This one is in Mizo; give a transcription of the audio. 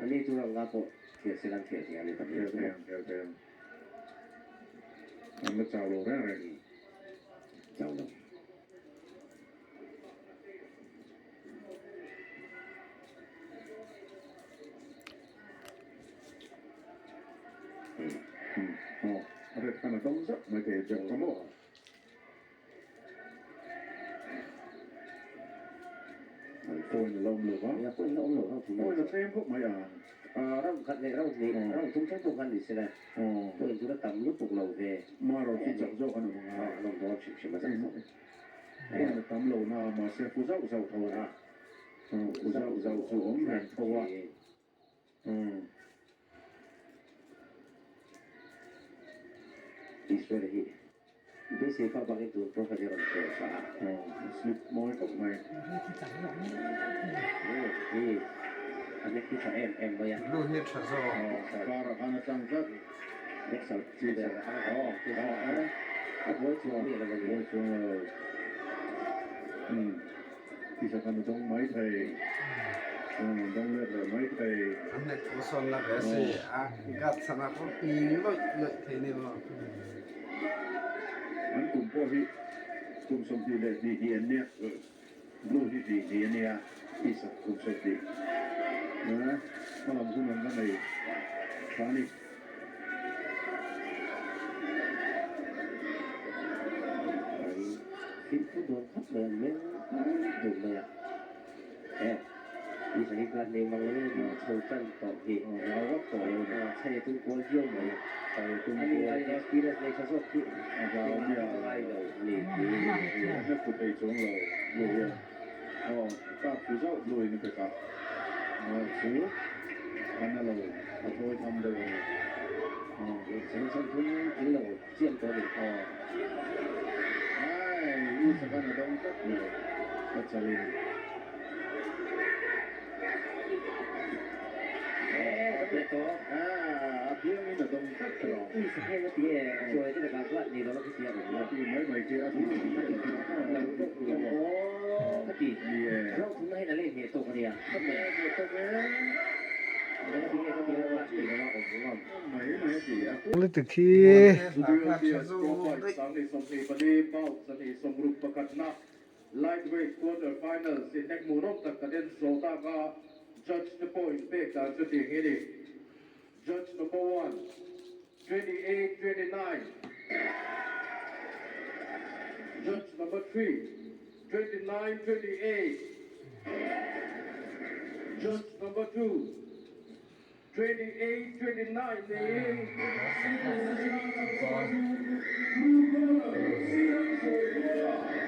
Ani chu rang nga pawh khel se lan khel thei ang ni tak Khel thei ang, khel thei ang. An la chau lo reng reng. Chau lo. Aw, a ret khan a dawng zauh mai thei a chauh ka maw? Point a la awm lo va. Point a la awm lo rang thum. Point a tlem khawp mai a. Rang khat leh rang hnih, rang thum thleng pawh khan ni sela. Point chu la tam lutuk lo ve. Marawh chu chak zawk an awm ang a. An awm dawn hrim hrim a chak zawk. Point a tam lo na a mahse fu zauh zauh tho a. Fu zauh zauh chu awm reng tho a. Israel hi beisei phak bakin tun pawh kha rawn khel tha a. Slip mawi khawp mai. Hi a nek hi tha em em mai a. Lu hi tha zawk. Karah khan a tlang tlat. Next a buai chuang miah lo a ni. Buai chuang lo. Tisa khan a dawng mai thei. Dawng let leh mai thei. An let pawh sawn la ve si a, guard chhanah pawh ping lawih lawih thei ni maw. An kum pawh hi kum 22 hi an nia, blue hi hnih hnih a nia, tisa kum 20. Hmalam hun an la nei tha a ni. An fimkhur dawn khawp mai, an meng dun mai a. E, i sahi khan nei mang lo in a chho tan tawh hi. Hlau vak tawh lo ni. Chhai a tum kual viau mai. Chhai a tum Ani kual aiin tlat. experience nei tha zawk hi A hlau engmah miah a lo. ngai lo a ni. A hnek fu thei chuang lo Blue hian. Aw, kap fu zauh Blue in a pe kah. Chu a na lo, a thawi tham deuh a ni. Aw. Chhan chhan thum tling lo chiam tawh a ni. Aw. Ai, i sakhan a dawng tlat mai ka chalin. A biangin a dawng tlat tawh. I sakhan a ti e, chuai te lakah chuan ni lo a khiti a awm lo. A ti mai mai che, a ti lo tawp lo maw? Aw, ka ti. Ni e. Ro thumna hian a leh hneh tawk a nia. Ka leh hneh tawk e. Engati nge ka ti lo a, ni lo a awm ngam. Mai mai a ti a. Politic hi. Lightweight quarter finals inhnek hmuhnawm tak kan en zawh tak a, judge te pawh inpek dan chu tih hi a ni. Judge number one, 28 29 Judge number three, 29 28 Judge number two, 28 29 niin.